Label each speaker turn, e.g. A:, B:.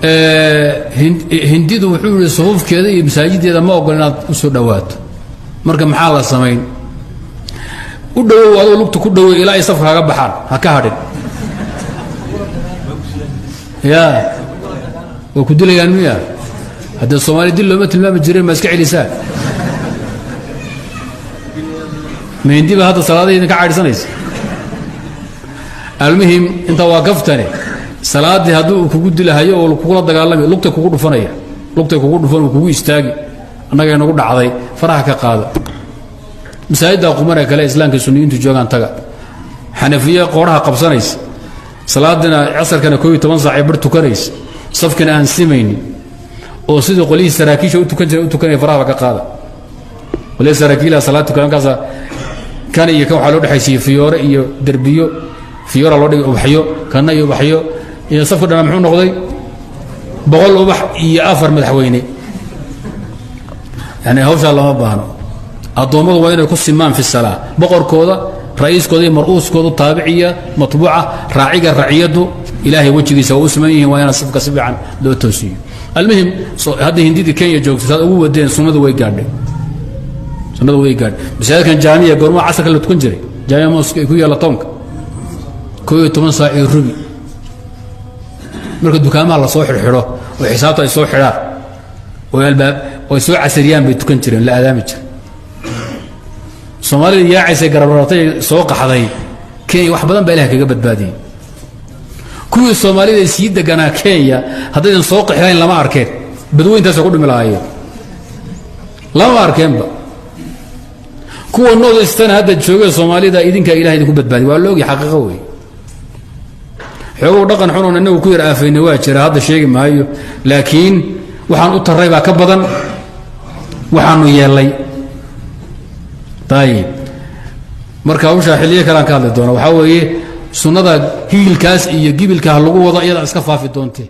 A: Hindidu wuxuu yihi sufuufkeeda iyo masaajideeda ma ogol inaad u soo dhowaato. Marka maxaa la samayn? U dhowow, adoo lugta ku dhowey ilaa ay safka kaga baxaan, ha ka hadhin. Ya, waa ku dilayaan miya? Haddee Soomaaliya dil looma tilmaami jireen, ma iska celisaa? Ma hindi ba hadda salaadaha idinka caydhsanaysa? Almuhim, inta waa kaftane. Salaaddii haddii uu kugu dilahayo oo kugula dagaalami, lugtay kugu dhufanaya, lugtay kugu dhufan, uu kugu istaagi. Annaga inagu dhacday, faraha ka qaada. Masaajidda qumane kale islaamka suniyiintu joogaan taga, xanafiye qoodhaha qabsanaysa, salaadina casarkana 11 saac ee bar tukanaysa, safkina aan simaynin, oo sidii qolyihii saraakiisha u tukan jiray u tukanaya, farahaba ka qaada. Qolyihii saraakiilaha salaad tukan, markaasa kan iyo kan waxaa loo dhexaysiiyey fiyoore iyo derbiyo, fiyoora loo dhigay, ubaxyo, kana iyo ubaxyo iyo safka dhana. Muxuu noqday? 100 ubax iyo 4 madaxweyne. Yani hawshaa lama baahno. Addoommadu waa inay ku simaan fi salaa, boqorkooda, ra'iiskooda iyo mar'uuskoodu, taabiciya matbuuca, raaciga, raciyaddu ilaahay wejigiisa waa u siman yihiin. Waa inaan safka si fiican loo toosiyo. Almuhim, hadda hindidii Kenya joogto saad ugu wadeen, sunnadu way gaadhay, sunnadu way gaadhay. Masaajidkan jaamiya goormaa casarka la tukan jiray? Jaamiya mosque ku yaalla townka, 11 saac iyo rubi, marka dukaamaha lasoo xidhxidho oo xisaabta ay soo xidhaan oo albaab oo ay soo casariyaan bay tukan jireen, la aadaami jiray. Soomaalida yaacaysay, garabaratay, soo qaxday Kenya, wax badan baa Ilaah kaga badbaadiyey. Kuwii Soomaalida sii deganaa Kenya haddaydan soo qaxlayn, lama arkeen, badweyntaasay ku dhimi lahaayeen, lama arkeenba. Kuwa North Eastern hadda joogee Soomaalida, idinkaa Ilaha idinku badbaadiy, waa la ogya, xaqiiqo wey. Xoogow dhaqan xunoon innagu ku yar aafaynay waa jira, hadda sheegi maayo, laakiin waxaan u tarray baa ka badan waxaanu yeellay. Ayib, marka hawshaa xilliyo kalean ka hadli doona. Waxaa weeye sunnada hiilkaas iyo gibilka ha lagu wado, iyadaa iska faafi doonte.